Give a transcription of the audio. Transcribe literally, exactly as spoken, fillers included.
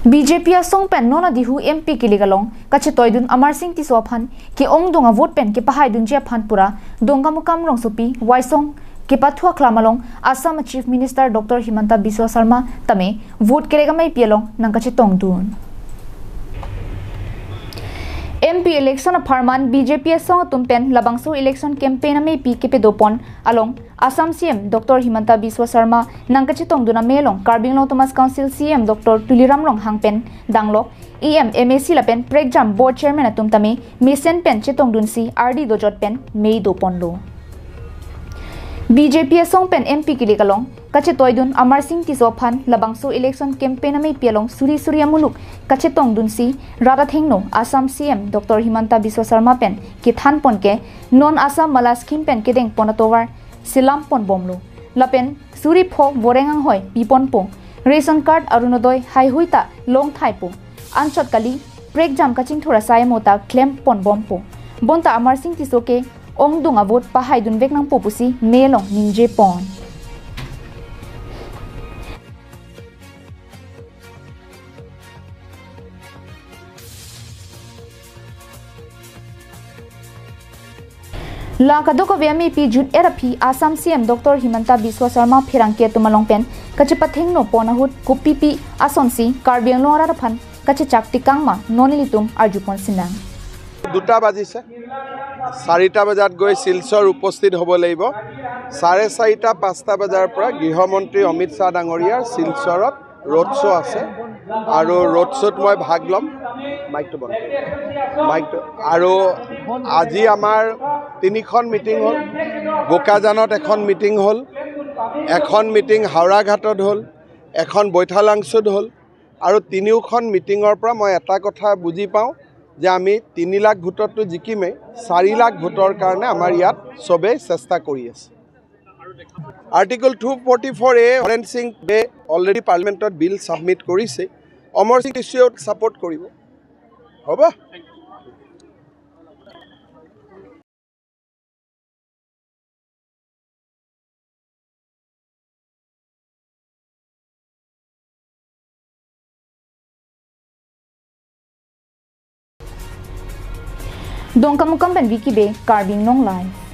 B J P asong pen non adihu M P kilik along kachetoidun Amarsing Tisso aphan ke-ongdung avote pen kepahaidunji aphan pura Dongkamukam rongsopi Waisong kepathu aklam along Assam Chief Minister Doctor Himanta Biswa Sarma tame vote kerek ameipi along nangkachetongdun. M P election apharman B J P asong atum pen labangso election campaign ameipi kepedopon along Assam C M Doctor Himanta Biswa Sarma nangkachetongdun amei along Karbi Anglong Autonomous Council C M Doctor Tuliram Ronghang pen danglok E M, M A C lapen prekjam board chairman atum tame mesen pen chetongdunsi ardi dojot pen mei doponlo. B J P asong pen M P kilik along kachetoidun Amarsing Tisso aphan labangso election campaign ameipi along suri suri amuluk kachetongdunsi rat athengno Assam C M Doctor Himanta Biswa Sarma pen kethanpon ke non Assam Mala scheme pen kedengpon atovar selamponbomlo. Lapen suri pho voreng anghoi piponpo. Ration card, Orunodoi haihui ta longthaipo. Anchot kali prekjam kachingthur asai amo ta klemponbompo. Bonta Amarsing Tisso ke-ongdung avote pahaidunvek nangpo pusi mei along ningjepon. La kadokave ameipi jut-et aphi Assam C M Doctor Himanta Biswa Sarma pherangke atum along pen kachepathengno pon ahut kopipi asonsi Karbi Anglong arat aphan kachechak tikang ma non ilitum arjupon sinang. দুটা বাজিছে, চাৰিটা বজাত গৈ শিলচৰ উপস্থিত হ'ব লাগিব। চাৰে চাৰিটা, পাঁচটা বজাৰ পৰা গৃহমন্ত্ৰী অমিত শ্বাহ ডাঙৰীয়াৰ শিলচৰত ৰোড শ্ব' আছে আৰু ৰোড শ্ব'ত মই ভাগ ল'ম। মাইকটো বন্ধ কৰি দিয়া। মাইকটো আৰু আজি আমাৰ তিনিখন মিটিং হ'ল। বোকাজানত এখন মিটিং হ'ল, এখন মিটিং হাওৰাঘাটত হ'ল, এখন বৈঠালাংচুত হ'ল আৰু তিনিওখন মিটিঙৰ পৰা মই এটা কথা বুজি পাওঁ যে আমি তিনি লাখ ভোটততো জিকিমেই, চাৰি লাখ ভোটৰ কাৰণে আমাৰ ইয়াত চবেই চেষ্টা কৰি আছে। আৰ্টিকল টু ফৰ্টি ফ'ৰ এ, হৰেণ সিং বে অলৰেডি পাৰ্লিমেণ্টত বিল ছাবমিট কৰিছে, অমৰসিং তিছোৱেও ছাপোৰ্ট কৰিব। হ'ব? Dongkamukam pen Vicky Bey, Karbi Anglong Live.